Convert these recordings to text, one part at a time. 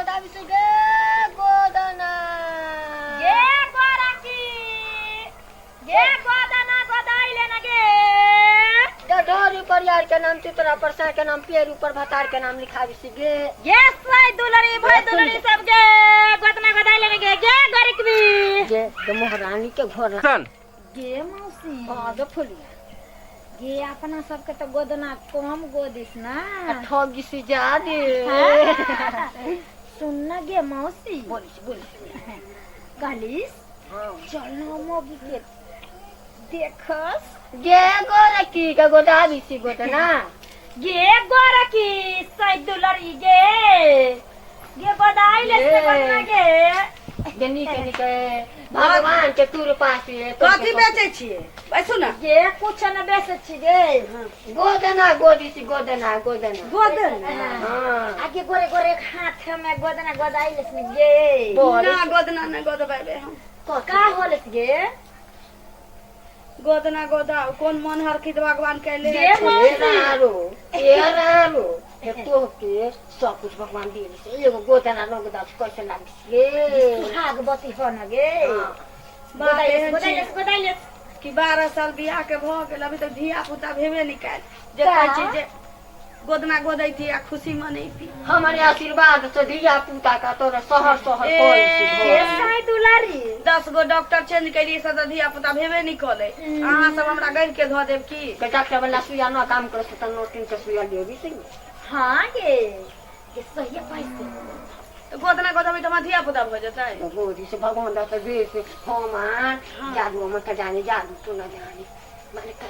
गोदावी से गे गोदना। गे गोरकी, गे गोदना गोदाई लेना गे। डढोरी ऊपर यार के नाम, चित्रा पर सा के नाम, पेड़ ऊपर भतार के नाम लिखावी सी गे। गे साई दुलरी भाई दुलरी सब गे गोदना गोदाई लेना गे, गे गोरकबी गे गे मोहरानी के घर सन गे मौसी। हाँ गे फुलिया। गे अपना सबके तो गोदना कम गोदिस ना, आ ठगी सी जादे। सुन ना गे मौसी। बोलिस बोलिस। कहलिस हाँ चल ना मौगी के देखस। गे गोरकी के गोदावी सी गोदना। गे गोरकी साई दुलरी गे, गे गोदाई ले से गोदना गे। गे नीके नीके भगवान के तूर पास ये। कथी बेचै छियै? बैसू ने। गे कुछ न बेचै छी गे। गोदना गोदी सी गोदना गोदना। गोदना? हाँ। आगे गोरे गोरे हाथ में गोदना गोदाई लेस ने गे। बोल। ना गोदना ने गोदबेबै हम। का होलस गे? गोदना गोदाउ कोन मन हरखित भगवान कैले। गे मौसी। रारो ए रारो हे तो के सब कुछ भगवान दिए से एगो गोदना न गोदा कैसे लागी गे? सुहागवती हो न गे। हाँ। बात गोदाई लेस एहन गोदाई छै लेस गोदाई लेस कि 12 साल बियाह के भऽ गेल, अभी तक धिया पुता भेबे नहि कयल जे का? कहै छै जे गोदना गोदैती आ खुशी मनैती। हमारे आशीर्वाद से धिया पुता का तोरा शहर शहर ए, करै छी गे घर। साई दुलारी। 10 गो डॉक्टर चेंज केलियै से तऽ धिया पुता भेबे नहि कलै। अहाँ सब हमरा गढ़ि के धऽ देब की? के डॉक्टर वाला सुइया न काम करे से त नोटिन के सुइया लेबी से। हाँ गे, गे सही पैसे। तऽ गोदना गोदबै तऽ हमरा धिया पुता भऽ जेतै? गोदी से भगवान दास बेस हमार जादू हम त जाने, जादू तो न जाने माने का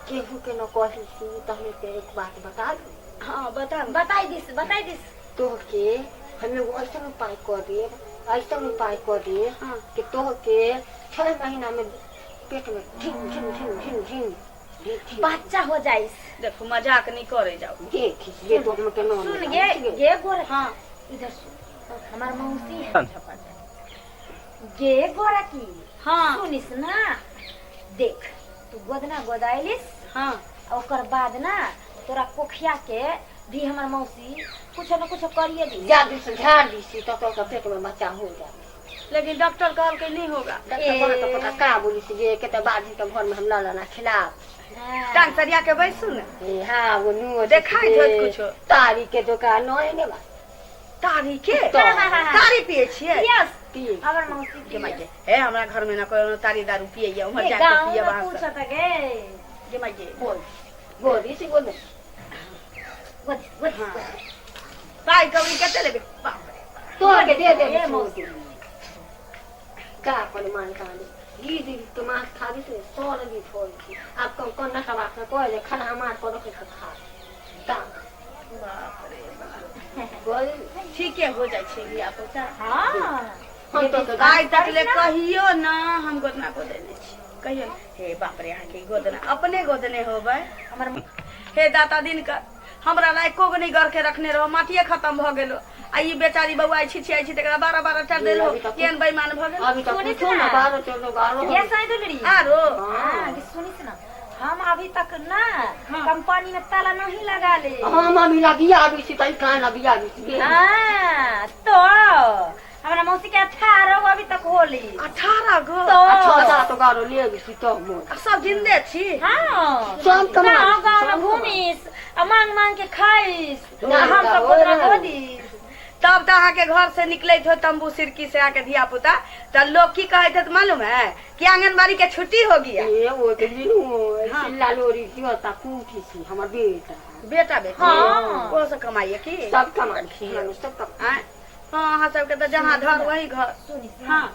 केहू के न कही सी त हमें ते एक बात बता दू। हाँ बता। बताई दिस बताई दिस। तो के हमें एगो ऐसा उपाय कर देब, ऐसा उपाय कर देब हाँ। कि तो के 6 महीना में पेट में झिन झिन झिन झिन झिन झिन बच्चा हो जाइस। देखू मजाक नहि करै जाउ। देख ये तो हम के नाम सुन गे, गे गोरा। हाँ। इधर सुन, हमार मौसी है गे गोरा की। हाँ। सुनिस ना, देख तू गोदना गोदाइलिस। हाँ। ओकर बाद ना तोरा कोखिया के भी हमार मौसी कुछ न कुछ करिए दी। जादू से झाड़ दी सी तो तो पेट में बच्चा हो जाए। लेकिन डॉक्टर कहलकै नहीं होगा। डॉक्टर कहत तो पता का बोली से जे के बाजी तो घर में हम लाला ना खिलाफ। हाँ। टांग सरिया के बैसू ने। ए हाँ वो नु देखाइत होत कुछो। तारी के दुकान न ने बा। तारी के? तो। तारी पिए छियै? यस। पिए। हमर मौसी गे माय गे, हे हमरा घर में ना कोनो तारी दारू पिए, उम्हर गे जाके गाँव पिए में वहाँ से। पूछत गे। गे माय गे। बोल गोदी से बोल। गोदी गोदी। हाँ। पाइ कौड़ी कते लेबै? बाप रे। तो के दे दे ए मौसी। का पर मान का गी दी तो मांस खाबी से 100 लगी फोल छी आप कौन कौन ना बात में कह जे खाना मार को रखे के खा का। बाप रे बाप। बोल। ठीके हो जाइ छै धिया पुता। हाँ। हम तो आइ तक ले कहियो ना हम गोदना गोदेने छी कहियो ना। हे बाप रे, अहाँके गोदना अपने गोदने होबै। हमर हे दाता दिन कर हमरा ला एको गो नहि गढ़ के रखने रहो, माटिए खत्म भऽ गेलो। आ ई बेचारी बौआ छिछियाइ छी तकरा 12 12 टा देलहो, अभी तक केहन बेईमान भऽ गेल। अभी तक सुनिस पूछो ना ना। 12 14 गारो। ये साई दुलरी। आरो हाँ, कि सुनिस ना, हम अभी तक ना कंपनी में ताला नहीं लगा ले। हम अभी लगिया अभी छी तई कान अभी अभी छी। हाँ तो हमरा मौसी के 18 गो अभी तक होली। 18 गो? तो अच्छा 7 गारो ले अभी छी तो मोर। आ सब जिंदे छी? हाँ। सब कमा गाँव गाँव में सब कमा। घूमिस आ मांग मांग के खाइस। ना, आ हम ना, सब ओ गोदना ना। गोदिस। तब तऽ अहाँके घर से निकलैत हो तंबू सिरकी से आके धिया पुता तऽ लोग की कहैत होत मालूम है कि आंगनबाड़ी के छुट्टी हो गया। ए वो के लिनु हाँ। सिल्ला लोरी दियो ता कूठी छी हमर बेटा। बेटा बेटी? हाँ। ओ सब कमाइए की? सब कमा छी सब कमा। आँय? हाँ अहाँ सबके तऽ जहाँ घर वही घर। सुनिस ना। हाँ।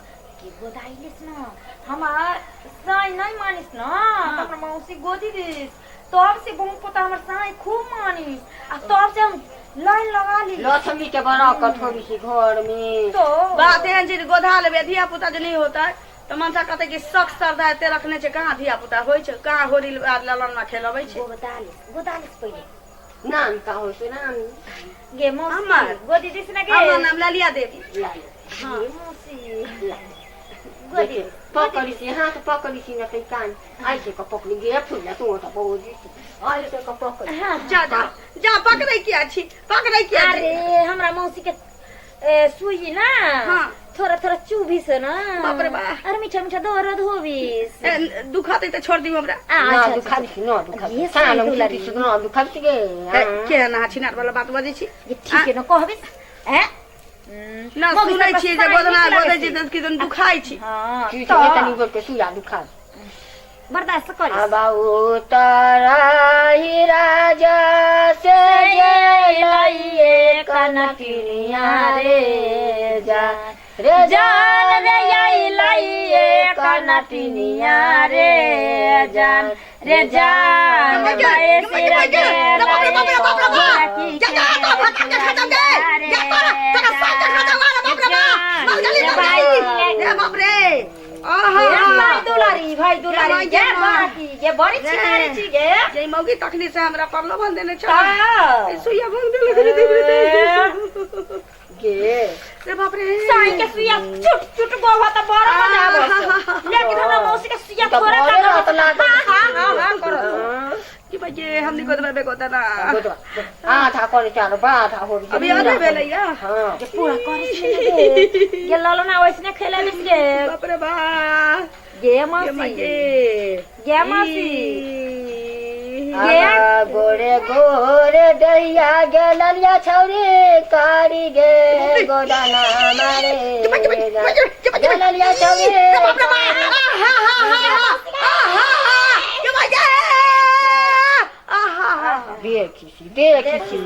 कि गोदाइलिस ना हमार साई नहीं मानिस ना तो हमर मौसी गोदी दिस, तब से बहु पोता हमर साई खूब मानिस आ तब से हम लाइन लगा ली। लक्ष्मी के बरकत होई छी घर में। तो बात एहन छै जे गोधा लेबै धिया पुता जे नहीं होता तऽ मनसा कहतै कि शख श्रद्धा एते रखने छै, कहाँ धिया पुता होइ छै, कहाँ होरी ललनमा खेलबै छै। गोदालिस गोदालिस पहिले। नाम का होइ छै नाम? गे मौसी। हमर? गोदी दिस ना गे। हमर नाम ललिया देवी। लाली। हाँ। गे मौसी। लाली। गोदी पकड़ी छी हाथ पकड़ी छी न तै कान ऐसे के पकड़ी गे फुला तू त बोजी ऐसे के पकड़ी। हाँ। जा जा जा, पकड़ै किया छी, पकड़ै किया छी? अरे हमरा मौसी के सुई ना। हाँ। थोड़ा थोड़ा चुभिस ना। बाप रे बा। अरे मीठा मीठा दर्द होबिस। ए, दुखाते त छोड़ दियो हमरा। आ, ना अच्छा, दुखा अच्छा। दिस न दुखा ये दिस कान सही दुलारी। दिस न दुखा दिस गे। ए, के ना छिनार वाला बात बजै छी। ये ठीक है ना कहबिस हैं? ना मौगी सुनै सब छियै जे साँझ गोदना नीक लगै गोदै छै। छी त किदन दुखाइ छी। हाँ की तो तनी गोर के सुइया दुखा। बर्दाश्त करिस। अब उतराही राजा से लइए कनकिनिया रे जा रे जान रे आई लाइए कनटिनिया रे जान रे जान बाए सिर गे रे बाप रे, आहा। भाई दुलारी, भाई दुलारी गे, बड़की गे, बड़ी छिनारी छी गे। जे मौगी तखनी से हमरा प्रलोभन देने छल, ता। ए, सुइया भंग देलक रे देव रे देव। गे रे बाप रे। साई के सुइया चुट चुट गोवा त बड़ा मजा आबत, लेकिन हमरा मौसी के सुइया त थोड़ा बड़े सा रहत लागल। हां हां हां करत। की बजे हमनी गोदबे बे गोदना। आधा करे चार बाधा हो। अभी आधे भेलै या। हाँ। जे पूरा करे छे गे, गे ललना वैसने खेले गे। बाप रे बा। गे गे मौसी। मगे। गे मौसी। ई। गे। आगा गोरे गोरे दैया गे ललिया छौरी कारी गे गोदाना मारे गे ललिया छौरी। बाप रे बा। आहा हा हा आहा हा, गे मगे, आहा हा। देखी सी देखी सी।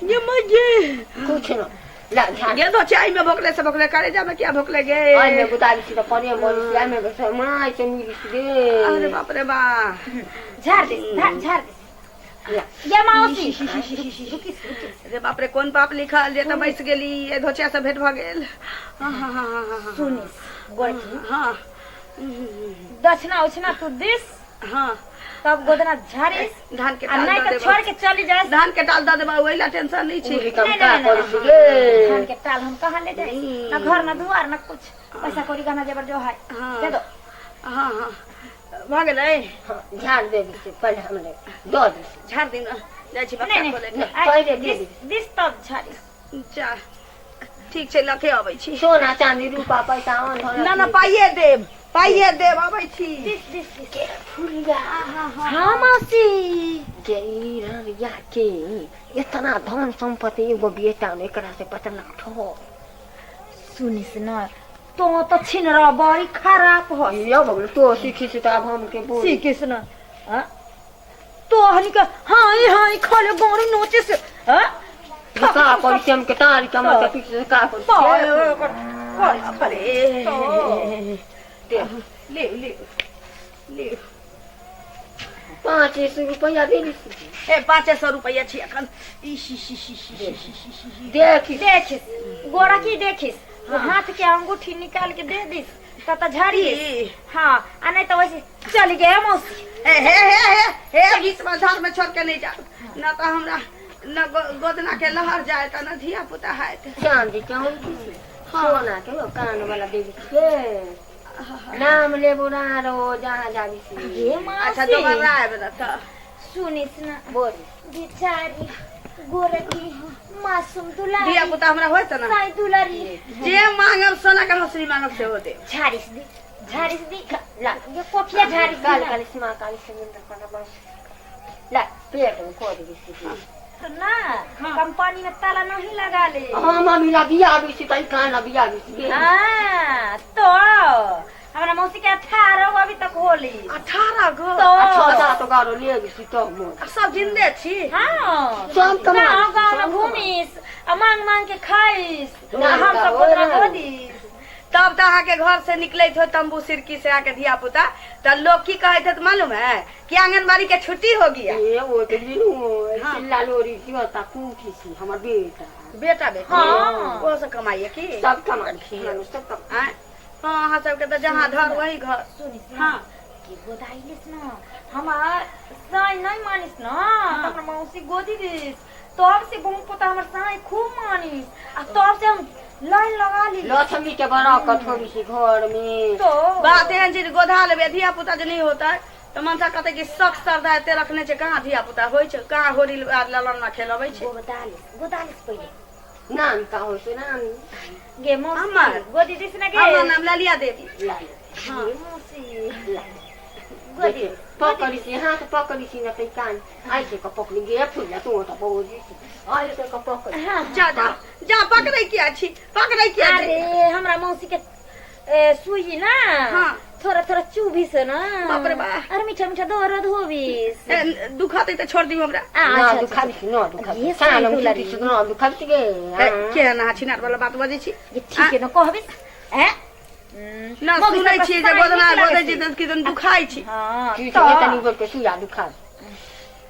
गे मगे। कुछ न ला झाड़। गे तो चाय में भोकले से भोकले करे जा में क्या भोकले गे। आई में गुतारी सी त पने मरी सी आई में बस माय से मिली सी गे। अरे बाप रे बा। झाड़ दे, झाड़ झाड़ दे। ला। गे मौसी, रुकिस रुकिस। रे बाप रे, कोन पाप लिखल जे त बैस गेली, ए धोचिया से भेंट भ गेल। हाँ हाँ हाँ हाँ हाँ। सुनिस गोरकी। हाँ। दक्षिणा उछना तू this. हाँ। तब गोदना झाड़िस। धान के आ टाल नहीं दऽ तो देबौ। छोड़ के चली जाए। धान के टाल दऽ देबा, ओहि ला टेंशन नहीं उरी छै। कम नहीं, का नहीं, करी नहीं, सी गे। धान के टाल हम कहाँ ले जाए? ना घर ना दुआर ना कुछ, पैसा कौड़ी गहना जेवर जो है। हाँ। दे दो। हाँ हाँ, भऽ गेलै। हाँ, झाड़ दे दी पहले हमने दऽ दी। झाड़ दिन जाइ छी नहीं बक्सा नहीं खोले। नहीं, आइ, पहिले दे this the. दिस तब झाड़िस। जा, ठीक छै, लखे अबै छी। सोना चांदी रूपा पैसा अन धन। ना ना, पाइए देब, पाइए देब, अबै छी। दिस दिस दिस। फुलिया। हाँ मौसी। के ई ररिया के इतना धन संपत्ति, एगो बेटा ने एकरा से पता ना ठो। सुनिस न, तो तो छिन रह बड़ी खराब हो। यो भगलो तो सीखी से तब हम के बोल। सीखिस न हाँ? तो हनी के हाँ हाँ खाले गोरी नोचे से हाँ। का करी से हम के तारी कमा के पीछे से का करी से? बाप रे। दे। ले ले ले। 500 रुपया दे दी। ए, 500 रुपैआ छी एखन। ई she she she she she she she she. देखी। देखिस गोरा की देखिस, वो हाथ के अंगूठी निकाल के दे this त झाड़िस। ई। हाँ, आ नहीं तो वैसे चल गए मौसी। ए हे हे हे हे, बीच में धार में छोड़ के नहीं जा न त हमरा न गोदना के लहर जाए त न धिया पुता हैत। चांदी के अंगूठी से सोना के वो कान वाला दे दी के नाम लेबो ना रो जहाँ जाबी सी। ये मौसी। अच्छा, दोबारा आएब न त। सुनिस न। बोल। बेचारी गोरकी मासूम दुलारी। धिया पुता हमरा होइत न। साई दुलारी। जे मांगब, सोना के हंसरी मांगब सेहो देब। झाड़िस दी, झाड़िस दी। ला ये कोठिया झाड़िस दी काली ना। काली सीमा काली समुद्र पर बस ला पेट में को दी सी। तो ना कंपनी में ताला नहीं लगा ले। हाँ मम्मी ला बिया दी सी तई कान ला बिया दी सी। हाँ तो हमरा मौसी के 18 अभी तक होली। 18 गो? तो अच्छा सात गारो ले दी सी तो मोर। आ सब जिंदे छी? हाँ। सब कमा गाँव गाँव में सब घूमिस आ मांग मांग के खाइस। ना, आ हम ना, सब ओ गोदना ना। गोदिस। तब त अहाँके घर से निकलैत हो तंबू सिरकी से आके धिया पुता त लोग की कहैत होत मालूम है कि आंगनबाड़ी के छुट्टी हो गया। ए वो तो लीलू। हाँ। चिल्ला लोरी दियो ता कुठी सी हमर बेटा। बेटा बेटी? हाँ। वो सब कमाइए की? सब कमा छी हम सब कमा। आँय? हाँ, अहाँ सबके तऽ जहाँ घर वही घर। सुनिस न। हाँ। के गोदाइलिस न, हमार साई नहीं मानिस न त हमरा मौसी गोदी this, तब से बहु पोता हमर साई खूब मानिस आ तब से हम लाइन लगा ली। लक्ष्मी के बरकत होई सी घर में। तो बात एहन छै जे गोधा लेबै, धिया पुता जे नहीं होता तऽ मनसा कहतै कि शख श्रद्धा एते रखने छै, कहाँ धिया पुता होइ छै, कहाँ होरी ललना खेलबै छै। गोदालिस गोदालिस पहिले नाम का हो से नाम गे मौसी। हमर? गोदी this न गे। हमर नाम ललिया देवी। ला। हाँ मौसी। ला। गोदी। पकड़ी सी हाथ पकड़ी सी न ते कान ऐसे का पकड़ी गे फुला तू तो बोली ऐसे का पकड़ी। हाँ। जा जा जा, पकड़ै किया छी, पकड़ै किया छी? अरे हमरा मौसी के सुई ना। हाँ। थोड़ा थोड़ा चुभी से ना। बाप रे बाप। अरे मीठा मीठा दर्द होबिस। ए, दुखातै तऽ छोड़ दियौ हमरा। आ, ना अच्छा, दुखा अच्छा, सी ना दुखा। ये कान सुई में दुलारी। ना दुखा सी गे। ए, केना अहाँ छिनार वाला बात बजै छी? ये ठीक है ना कहबिस हैं। ना मौसी सुनै सबके छियै जे साई गोदना नीक लगै गोदै छी छै। तऽ किदन दुखाइ छी। हाँ की तऽ तनी बोल के सुया दुखा।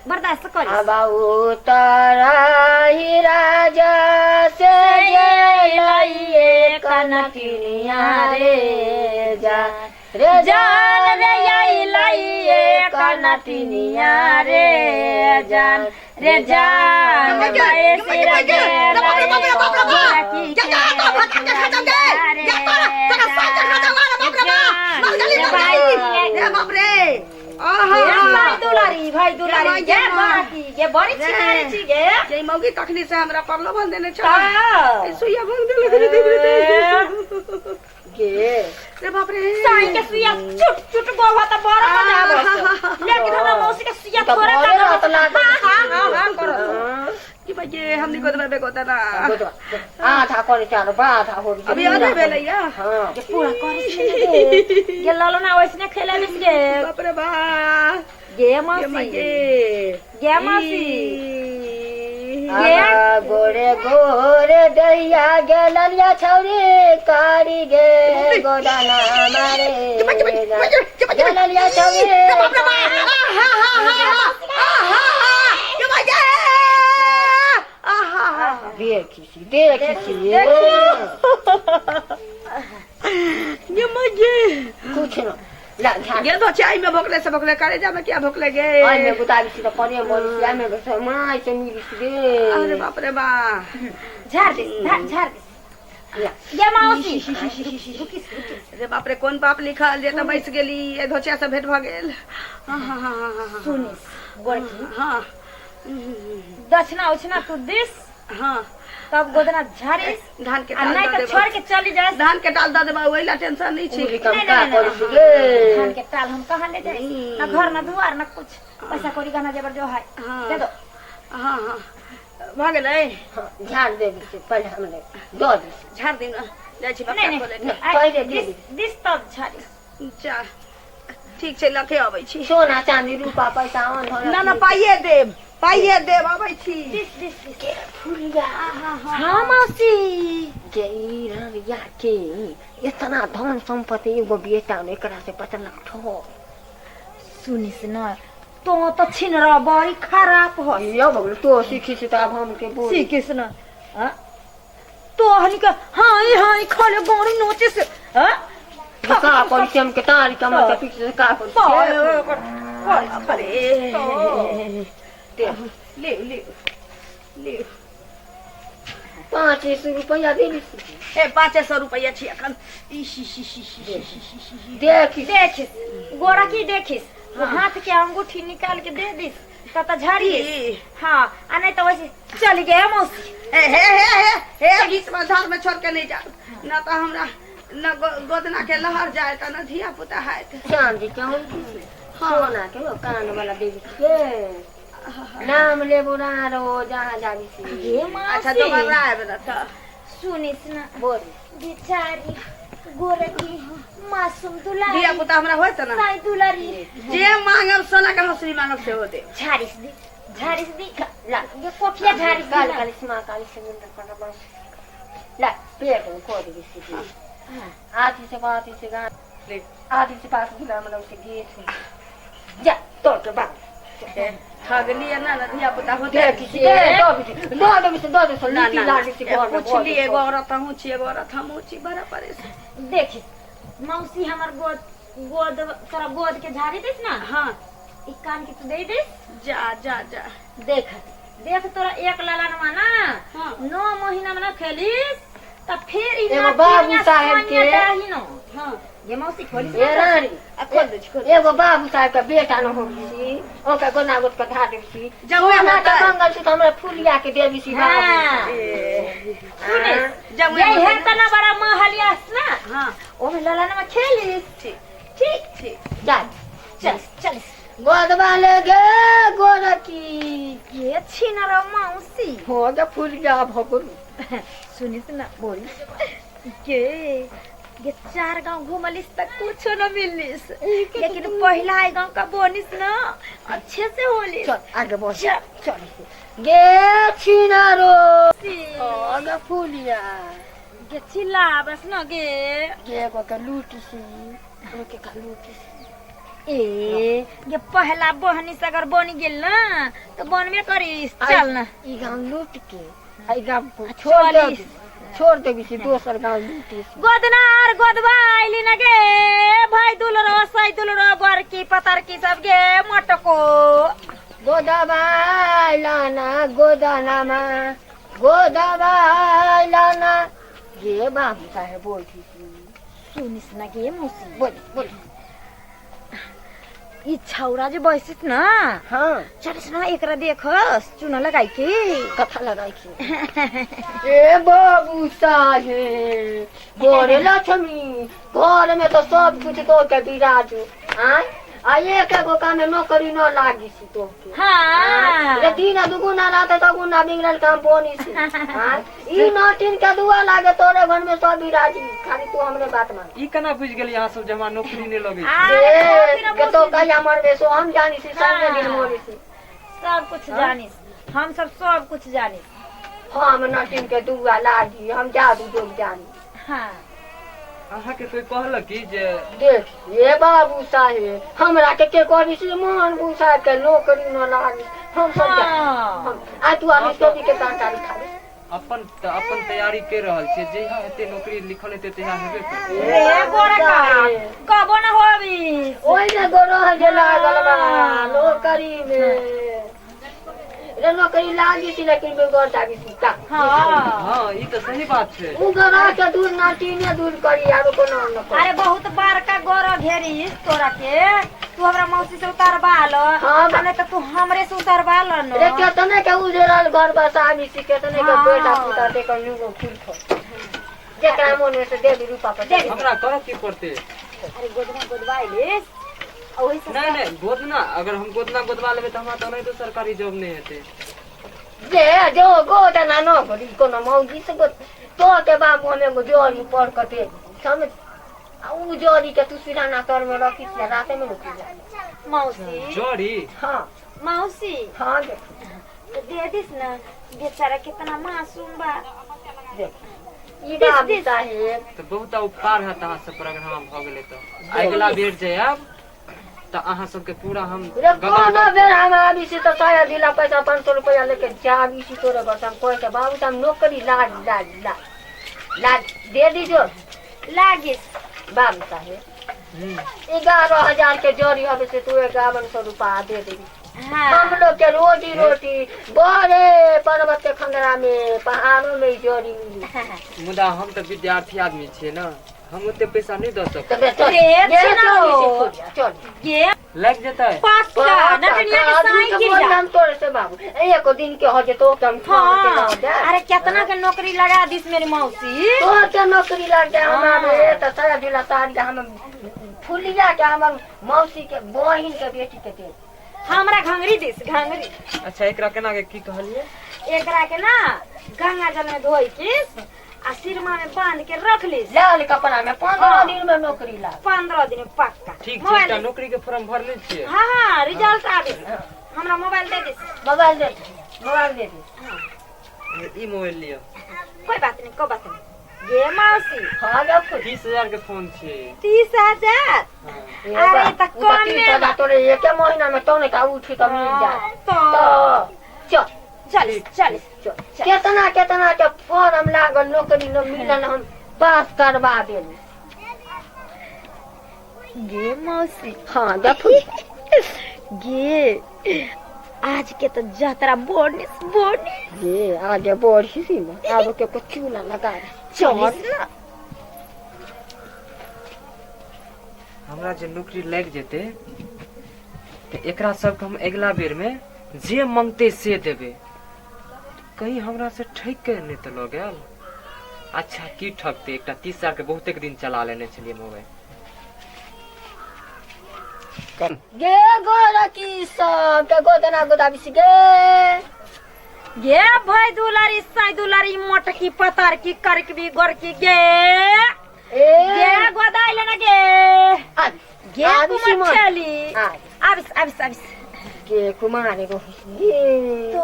बर्दाश्त करिस। अब उतराही राजा से लइए कनकिनिया रे जा रे जान रे आई लाइए कनटिनिया रे जान रे जान। गे, गे, गे, गे, गे, रे बाप रे बाप रे बाप रे बाप। जा, जा, तोरा भात के खा जाऊ गे। जा, तोरा तोरा साग के खा जाऊ, अरे बाप रे बाप। मर गेली, मर गेली। रे बाप रे। आहा। भाई दुलारी, भाई दुलारी गे, गे गे, बाकी गे बड़ी रे। छिनारी छी गे। जे मौगी तखनी से हमरा प्रलोभन देने छल। तऽ ए, सुइया भंग देलक रे देख रे देख। गे रे बाप रे। साई के सुइया चुट चुट गोवा त बड़ा मजा आबत, लेकिन हमरा मौसी के सुइया तऽ थोड़ा भरे टा रहत लागल। हां हां हां हां करत। की भाई ये हमनी गोदबा बे गोदना। आधा करे चार बाधा हो। अभी आधे भेलै या। हाँ। गे पूरा करिस ने गे, गे ललना वैसने खेलेलिस गे। बाप रे बाप। गे गे मौसी। माई गे। गे मौसी। ई। गे। आगा गोरे गोरे दैया गेललिया छौरी कारी गे गोदाना मारे गेललिया छौरी। रे बाप रे बाप। आहा हा हा आहा हा। गे माई गे। आहा हा। देखी सी देखी सी। गे माई गे। कुछ न ला ध्यान। गे तो चाय में भोकले से भोकले करे जा में क्या भोकले गे। आई में गुतारी सी तो परे मरी सी आई में बस माय से मिली सी गे। अरे बाप रे बाप। झाड़ this झाड़ this. ला। गे मौसी रुकिस रुकिस। रे बाप रे, कोन पाप लिखल जे तऽ बैस गेली ए धोचिया से भेंट भऽ गेल। हाँ हाँ हाँ हाँ हाँ। सुनिस गोरकी। हाँ। दक्षिणा उछना तू this. हाँ। तब गोदना झाड़िस। धान के आ टाल नहीं दऽ तो देबौ। छोड़ के चली जाए। धान के टाल दऽ देबौ, ओहि ला टेंशन नहीं उरी छी। कम नहीं, का नहीं, करी नहीं, सी गे। धान के टाल हम कहाँ ले जाए, ना घर ना दुआर ना कुछ, पैसा कौड़ी गहना जेवर जो है। हाँ। दे दो। हाँ हाँ, भऽ गेलै। हाँ, झाड़ दे दी पहले हमने दऽ दी। झाड़ दिन जाइ छी नहीं बक्सा नहीं खोले। नहीं, आ, पहिले दे this the. दिस तब झाड़िस। जा, ठीक छै, लखे अबै छी। सोना चांदी रूपा पैसा अन धन। ना ना, पाइए देब, पाइए देब, अबै छी। दिस दिस दिस। के फुलिया। हाँ मौसी। के ई ररिया के इतना धन संपत्ति एगो बेटा ने एकरा से पता ठो। सुनिस न तो तो छिन रहा बड़ी खराब हो। यो बगल तो सीखी से तब हम के बोल। सीखिस न हाँ? तो हनी के हाँ ई हाँ ई खाले गोरी नोचे से हाँ। का करी से हम के तारी कम के पीछे से का करी से? बाप रे। दे। ले ले ले। 500 रुपया दे दी। ए, 500 रुपैआ छी एखन। ई she she she she she she she she. देखी। देखिस गोरा की देखिस वो हाथ के अंगूठी निकाल के दे this तब तो झाड़िस। ई। हाँ आ नहीं तो वैसे चल गए मौसी। हे हे हे हे हे, बीच में धार में छोड़ के नहीं जा न तो हमरा न गोदना के लहर जाए त न धिया पुता हैत। चांदी के हम सोना के वो कान वाला देवी के नाम लेबो ना रो जहाँ जाबी सी। ये मौसी। अच्छा दोबारा आएब न त। सुनिस न बोल। बेचारी गोरकी मासूम दुलारी। धिया पुता हमरा होइत न। साई दुलारी। जे मांगब सोना के हंसुली मांगब सेहो देब। झाड़िस दी झाड़िस दी ला ये कोठिया झाड़िस दी काली ना। काली स्मा काली समुद्र पर बस ला पेट में को दी सी। आधी से बात से गा ले। आधी से पास गुलाम मतलब से गेट जा तोड़ के बात ठगलिए ना न धिया पुता होते। देख सी दो भी दो दो भी दो दो ना लीटी ना लाडी सी घर में पुछली एगो औरत हमहूँ छी, एगो औरत हमहूँ छी, बड़ा परेशान। देखिस मौसी हमर गोद गोद तोरा गोद के झाड़ी this ना। हाँ। ई कान के तू दे this. जा जा जा। देख देख तोरा एक ललनवा ना। हाँ। 9 महीना में ना खेलिस त फिर ई एगो नातिनिया बाबू साहेब के- सोनिया दाही न। हां ये मौसी खोली ए रानी आ खोल दे खोल एगो बाबू साहब के बेटा न हो छी ओका गोना गोट के धा देबी छी जमुआ ना होतै। के मंगल सूत्र हमरा फुलिया के देबी छी बाबू हां सुने जमुआ ये है तना बड़ा महलियास ना हां ओमे ललन में खेलिस ठीक ठीक ठीक जा चल चल गोदवा ले गे गोरकी ये छिना रो मौसी हो गे फुलिया भगुरु सुनिस ना बोल के ये चार गांव घूमलिस तक कुछ न मिलिस लेकिन पहला आई गांव का बोनिस ना अच्छे से होलिस चल आगे बढ़ चल। चल गे छिनारो हो गे फुलिया गे चिल्ला बस न गे गे गो के लूटी सी के का लूटी सी ए ये पहला बहनी से अगर बन गेल ना तो बनबे करिस चल ना ई गांव लूट के आई गांव को छोड़ दे चलिस। छोड़ देबी सी दोसर गांव लूटी सी गोदनार गोदवा आइली न गे भाई दुलरो साई दुलरो गोरकी पतरकी सब गे मोटको गोदाबाई लाना गोदानामा गोदाबाई लाना गे बाबू साहेब बोलती सी सुनिस न गे मौसी बोल बोल ई छौरा जे बैसिस ना हाँ चलिस न एकरा देखस चूना लगाई के कथा लगाई के ए बाबू साहेब गोरे लक्ष्मी घर में तो सब कुछ तो के बिराजू आय आ एक एगो काम में नौकरी न लागी सी तो के हाँ रे दिन दुगुना रात दुगुना बिगड़ल काम बोनी सी आय ई नटिन के दुआ लागे तोरे घर में सब बिराजी खाली तू हमरे बात मान ई केना बुझि गेलियै अहाँ सब जे हमरा नौकरी नहि लगै छै? अरे ए, खातिर के तो कहिया मरबे सो हम जानी सी सामने दिन हाँ। मरी सी सब कुछ जानिस हम सब सब कुछ जानिस हम नटिन के दुआ लागी हम जादू जोग जानी हाँ अहाँके कोई कहलक की जे देख ये बाबू साहेब हमरा के कहबी से मोहन बाबू साहेब के नौकरी न लागी हम सब जानी हाँ। हम आ तू आदमी सोनी के तरकारी खाबी अपन अपन तैयारी के रहल छियै जहिया हेतै नौकरी लिखल हेतै तहिया हेबे करतै। रे गोरका कबो न होबिस ओहि में गोरो जे लागल बा नौकरी में रे नौकरी लागी सी लेकिन बेगर जागी सी का हाँ हँ ई तऽ सही बात छै उ गोरा के दूर नाटीने दूर करी आरो कोनो न करी अरे बहुत बड़का गोरो घेरिस तोरा के तू हमरा मौसी से उतारबा ल हाँ। नहीं तो तू हमरे से उतारबा ल न रे केतने के उजरल घर बसाबी सी केतने के हाँ। बेटा पुता दे कर नुगो फूल खो जेकरा मन में से देवी रूपा पर देवी हमरा करऽ की पड़तै? अरे गोदवा गोदवा आइलिस ओही से नहि नहि गोदना अगर हम गोदना गोदवा लेबै तऽ हमरा तऽ ओनाहितो सरकारी जॉब नहि हेतै। जे जो गोदना न करी कोनो मौगी से गो तो के बाबू हम एगो जोड़ी पर के दे समझ आ उ जोड़ी के तू सिराना तर में रखी से राते में रुकी जा मौसी जड़ी हाँ मौसी हाँ देख तो दे दिस ना बेचारा कितना मासूम बा देख ई बाबू साहेब तऽ बहुत उपकार हैत अहाँ सब पर अगर हमरा भऽ गेलै तऽ अगिला बेर जायब तऽ अहाँ सबके पूरा हम रे गदन कोनो बेर हम आबी छी तऽ साया दिला पैसा 500 रुपया लेके जाबी छी तोरे घर से हम कहे के बाबू साहब नौकरी लाग लाग लाग लाग दे दीजो लागिस बाबू साहेब हम्म। 11,000 के जोड़ी हवे से तू 5100 रुपया दे देबी। हाँ हम लोग के रोजी रोटी बड़े पर्वत के खंडरा में पहाड़ों में जोड़ी मिली मुदा हम तऽ विद्यार्थी आदमी छियै ने हम ओते पैसा नहि दऽ सकब। तो बे चल रे, ये छिनारो। चल इसे चल ये लागि जेतै? पक्का नटनिया के साई गिर जा हम तोरे से बाबू एको दिन के हो जे तो हम हाँ दे अरे कितना के नौकरी लगा दिस मेरी मौसी तोर के नौकरी लग जाए हाँ। हमारे तो सारा जिला सारी हम फुलिया के हमर मौसी के बहिन के बेटी के दे हमरा घंगरी दिस घंगरी अच्छा एकरा केना के की कहलियै? एकरा के ना गंगा जल में धोई किस आ सिरमा में बांध के रख लिस लाल कपड़ा में 15 हाँ। दिन में नौकरी लाग 15 दिन में पक्का ठीक छै मोबाइल एकटा दे। नौकरी के फॉर्म भरने छियै। हाँ हाँ रिजल्ट आबे हमरा मोबाइल दे दिस मोबाइल दे मोबाइल दे दे ई मोबाइल लिअ। कोई बात नहीं कोई बात नहीं ये मौसी हाँ गे फुल 30,000 के फोन छियै। 30,000 हँ। अरे त कम में बा। तोरे एके महीना में तो का उठी तो मिल जाए तो तो चल चल चल चल केतना केतना के फॉर्म लागल नौकरी न मिलल हम पास करवा देली। गे मौसी हाँ देखू गे आज के तो जातरा बोनिस बोनिस ये आगे बढ़ी सी ना आगे के कुछ चूल्हा लगा दे। चलिस ना। हमरा जे नौकरी लागि जेतै तऽ एकरा सबके हम अगिला बेरमे जे मंगतै से देबै। कहीं हमरा से ठकि के नहि तऽ लऽ गेल। अच्छा की ठकतै, एकटा 30 हजार के बहुतेक दिन चला लेने छलियै मोबाइल। गे गोरकी सब के गोदना गोदाबी सी गे। गे भाई दुलारी साई दुलारी मोटकी पतारकी करकबी गोरकी गे। ए गे गोदाई लेना गे। आबि गे आबि कुमार सिमन। छेली। आबि। आबिस आबिस आबिस। गे कुमार एगो गे। तो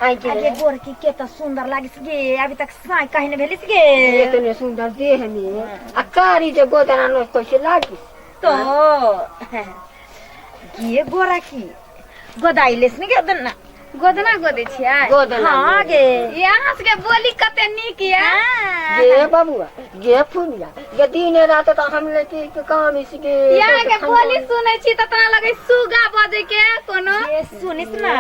आई गे। आगे गोरकी के त सुंदर लागिस गे, अभी तक साई कहीं ने भेलिस गे। एतने सुंदर देह में आ कारी जे गोदना न कैसे लागी। तो गे गोरकी गोदाई लेस ने गोदना। गोदना गोदै छियै? गोदना। हाँ गे। ये अहाँ सबके बोली कते नीक ये। गे बबुआ गे फुलिया गे दिन रात तो हम लेके के काम इस गे। ये अहाँ के बोली सुनै छी तऽ तना लगै सुगा बजै के कोनो। ये सुनिस ना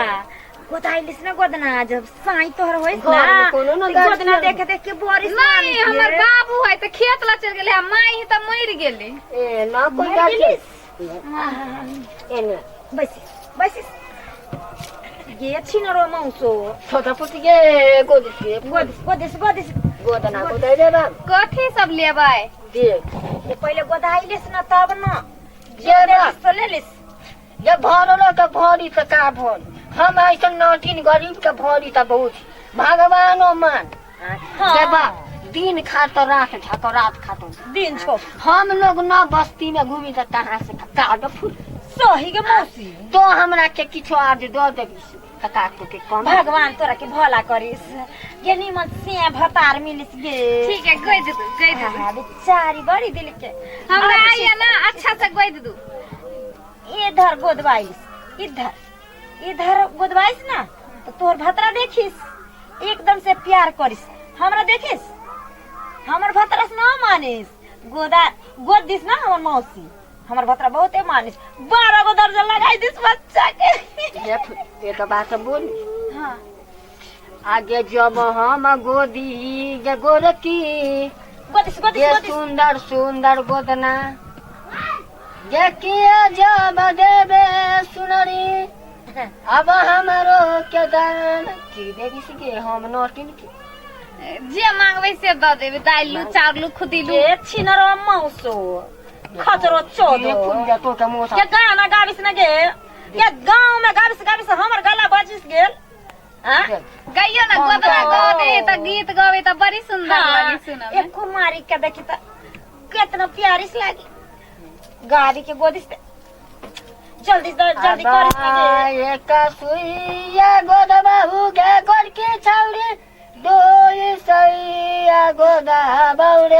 गोदाई लेस ना गोदना, जब साई तोहर होइस घर ना में कोनो ना तो गाछ गोदना ना। देखे देख के बोरिस नहीं हमर बाबू है तऽ खेत ला चलि गेलै आ माई है तऽ मरि गेलै। ए ना कोई मरि गाछ गेलिस? ए ने बैसिस बैसिस गे छिनरो मौसो। छोटा पुत गे गोदिस गे। गोदिस गोदिस गोदिस। गोदना गोदाई रे बाब। कथी सब लेबै? देख ये पहिले गोदाई लेस ना तब ना। जे बाप। तो ले लिस। जे भरलो के भरी त का भरी, हम ऐसन नौटिन गरीब के भरी त बहुत भगवानो मान। हाँ। जे बाप दिन खा तो रात झको रात खा तो दिन छो। हम लोग न बस्ती में घूमी त कहाँ से काट फूल। सही के मौसी। तो हमरा के किछो आज दऽ देबी त काट के कम। भगवान तोरा के भला करिस गे, निमन से भतार मिलिस गे। ठीक है गोदि दू गोदि दू। हाँ, बेचारी बड़ी दिल के। हमरा आइए ना अच्छा से गोदि दू। इधर गोदवाइस इधर इधर गोदवाइस ना तो तोहर भतरा देखिस एकदम से प्यार करिस। हमरा देखिस हमर भतरा से ना मानिस, गोदा गोद दिस ना हमर मौसी, हमर भतरा बहुते मानिस, 12 गो दर्जन लगाई दिस बच्चा के। एक बात बोली। हाँ। आगे जब हम गोदी गे गोरकी गोदिस गोदिस गे गोदिस। सुंदर सुंदर गोदना गे किया जब देबे सुनरी अब हमरो के दान की देबी से गे हम नौटिन के। जे मांगबै से दऽ देबै, दालि लू चाउर लू खुदी लू। गे छिनरो मौसो खचरो चोदो। ये फुलिया तो के मुंह ये गाना गाबिस ना गे, ये गांव में गाबिस गाबिस हमर गला बजिस गेल। हाँ? गाइयो ना गोदना गाबै तऽ गीत गाबै तऽ बड़ी सुंदर लागे सुनऽ में। एक कुमारी के देखी त केतना प्यारी से लागी गाड़ी के गोदिस ते जल्दी से जल्दी करिस ना गे। एक सुइया गोदबाहु गे गोरकी छौरी दोई सैया गोदा बाउरे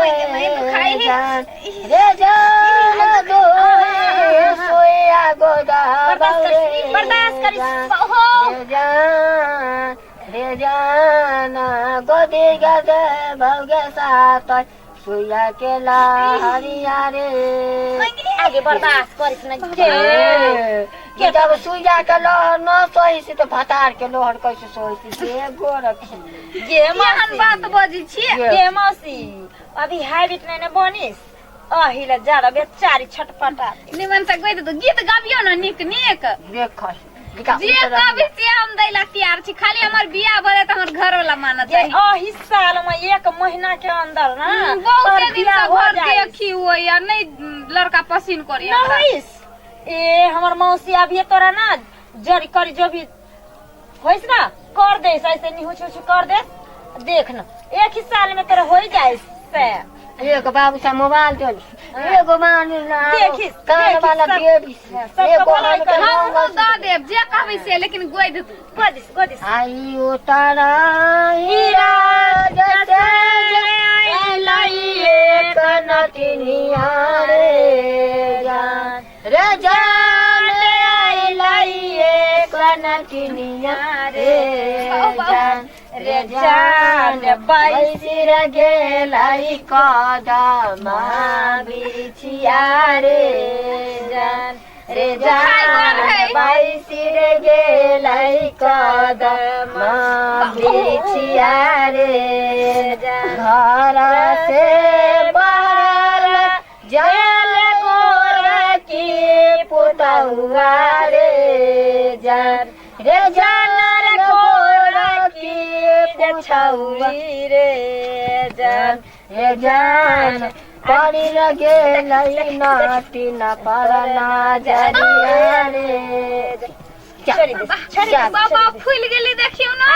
जान रे जान दोई सुइया गोदा बाउरे बर्दाश्त करिस हो। रे जान रे जान गोदी गदे भौगे सात सुइया के लहरिया रे। आगे बर्दाश्त करिस ना गे। के जब सुइया के लहर न सही से तो भतार के लहर कैसे सही से गे गोरखी। गे केहन मौसी बात बजै छियै? गे मौसी अभी हैबिट नहीं ने बनिस अही ला ज्यादा बेचारी छटपटा। निमन से गोदि दू गीत गाबियौ ना नीक नीक। देख जे कहबै से हम दै ला तैयार छी, खाली हमर बियाह भऽ जायत हमर घरवला मानत ये चाही। अही साल में 1 महीना के अंदर ना बहुते दिन बियाह से हो घर जाइस। देखी होइया नहीं लड़का पसीन करी ना हमरा। होइस ए हमर मौसी अभी तोरा ना जरी करी जो भी होइस ना कर देस, ऐसे निहुछ हुछ कर देस देख ना एक ही साल में तोरा हो जाइस से। एक बाबू सा मोबाइल दे एगो मान ना देखिस, कान देखिस, वाला सब- देबिस सबके एगो भलाई हम के कर। हमहूँ दऽ देब जे कहबै से, लेकिन गोदि दू। गोदिस गोदिस। आई उतारा हीरा जैसे लाइए कनतिनिया रे जान रे जान आई लाइए कनतिनिया रे जान रे जान बैसिर गेलाई कदमा बिछिया रे जान रे जान बैसिर गेलाई कदमा बिछिया रे जान घर से बाहर जल गोर पुछौआ रे जान रे जान रे गोरा की पुछौआ रे जान रे जान पड़ी लगे लई नाटी न परना जरिया रे छोड़ी दे छोड़ी दे बाबा फूल गेली देखियो ना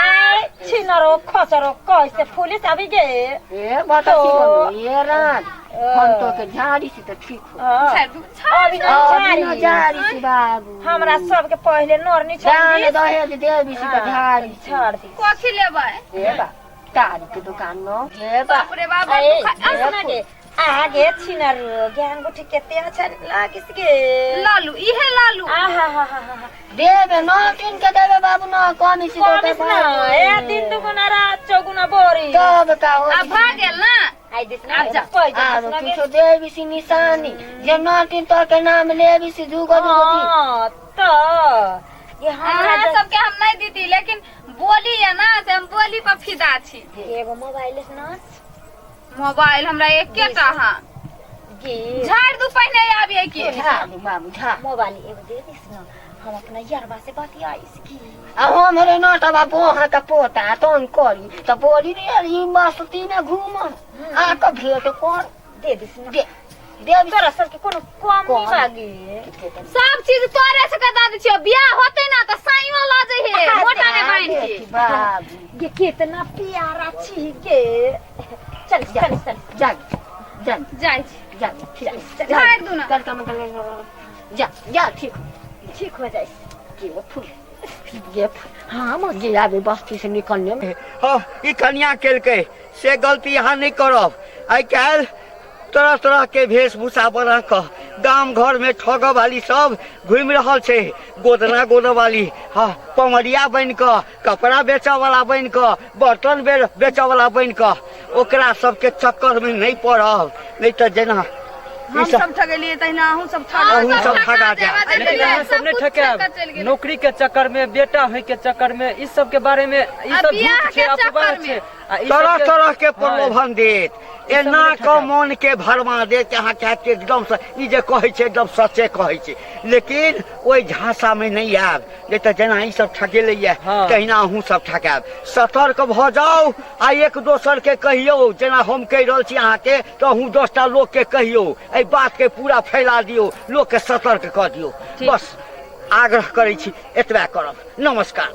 छिनरो खसरो कैसे फूलिस अभी गे ए बता तो- ठीक हो ये रात हम तो के झाड़ी से तो ठीक हो छोड़ दू, छोड़ अभी दू। न अभी न झाड़ी झाड़ी से बाबू हमरा सबके पहिले नोरनी जान छोड़ दी दहेज देवी से तो झाड़ी से छोड़ दी कथी लेबै ए बा तारी के दुकान न ए बा बाप रे बाप ए, दुखा- सुन गे आगे छिनरो ज्ञान गुठी केते अच्छा लागिस गे लालू इहे लालू आहा हा हा हा देवे न किन के देवे बाबू न कमी से तो कमिस ना ए दिन दुगुना रात चौगुना बोरी तब का हो आ भा गेल ना आई this ना आब जा। कोई this आरो ना गे किछो देवी से निशानी जे न किन तो के नाम लेवी से दूगो दूगो दी हाँ, तो ये हमरा अहाँ सबके हम नहीं दीती लेकिन बोली है ना से हम बोली पर फिदा छी एगो मोबाइल से ना मोबाइल हमरा एकेटा हाँ गे झाड़ दू पहिने आबिए की झाड़ू बाबू झाड़ मोबाइल एगो दे this ना हम अपना यारबा से बतियाइस की आ हमरे नटबा बोहा के पोता तन करी त बोली रे ई मस्ती में घूम आ के भेंट कर दे this ना दे देवी तोरा सबके कोनो कम कम। नहीं मांगी सब चीज तोरे से के दऽ दै छियो बियाह होते ना तऽ साइयो लऽ जइहे मोटा ने बान्हि के बाबू ये कितना प्यारा छी गे चल चल चल जा जा जाइ छी जा ठीक झाड़ि दू ना कर कम कर जा जा ठीक ठीक हो जाए ये फूल ये फूल हाँ मुझे आबे बस्ती से निकलने में हाँ ई कनिया केलकै से गलती अहाँ नहि करब आइ काल्हि तरह तरह के वेशभूषा बना कऽ गाम घर में ठगऽ वाली सब घुमि रहल छै गोदना गोदऽ वाली हाँ पमरिया बनि कऽ कपड़ा बेचऽ वाला बनि कऽ बर्तन बेचऽ वाला बनि कऽ ओकरा सबके चक्कर में नहि पड़ब नहि तऽ जेना ई हम सब सब ठगेलियै तहिना अहूँ सब ठगब अहूँ सब ठगा जायब। लेकिन अहाँ सब नहि ठकायब नौकरी के चक्कर में बेटा होय के चक्कर में इस सब के बारे में ई आ सब बियाह झूठ के छै अफवाह चक्कर में। छै आ ई तरह सबके- तरह के हाँ, प्रलोभन देत ई सब एना नहि कऽ ठकायब। मोन के भरमा देत अहाँके हैत एकदम से ई जे कहै छै एकदम सचे कहै छै लेकिन ओहि झांसा में नहि आयब नहि तऽ जेना ई सब ठकेलैया हाँ। तहिना अहूँ सब ठकायब सतर्क भऽ जाउ आ एक दोसर के कहियौ जेना हम कहि रहल छी अहाँके तऽ अहूँ 10टा लोक के कहियौ एहि बात के पूरा फैला दियौ लोक के सतर्क कऽ दियौ बस आग्रह करै छी एतबा करब नमस्कार।